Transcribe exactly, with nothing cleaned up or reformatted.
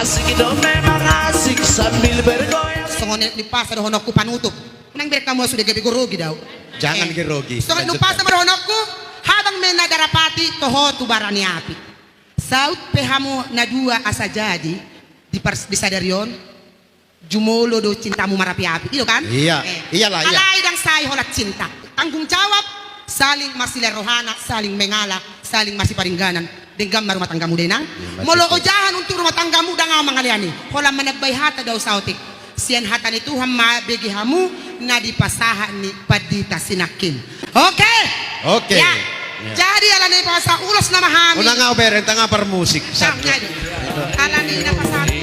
Asik do memang asik sambil bergoyang. Songon i umpasa dohononku panutup. Nang berek hamu sude gabe grogi do au. Jangan grogi. Songon i umpasa ma dohononku, habang ma na darapati toho tu bara ni api. Saut pe hamu na dua asa jadi di pars-, di sadari on. Jumolo do cintamu marapi-api, i do kan? Iya, iyalah, iya. Alai ndang sai holan cinta. Tanggung jawab, saling marsilarohana, saling mengala, saling masiparingganan. Denggan ma rumah tanggamu da inang. Molo ojahan untuk rumah tanggamu ndang au mangalean i. Holan manambai hata do au saotik. Sian hata ni Tuhan ma bege hamu na dipasahat ni pandita sinangkin. Oke. Oke. Ya. Jadi alani i pasahat ulos nama hami. Unang au bereng tangah parmusik. Alani na pasahat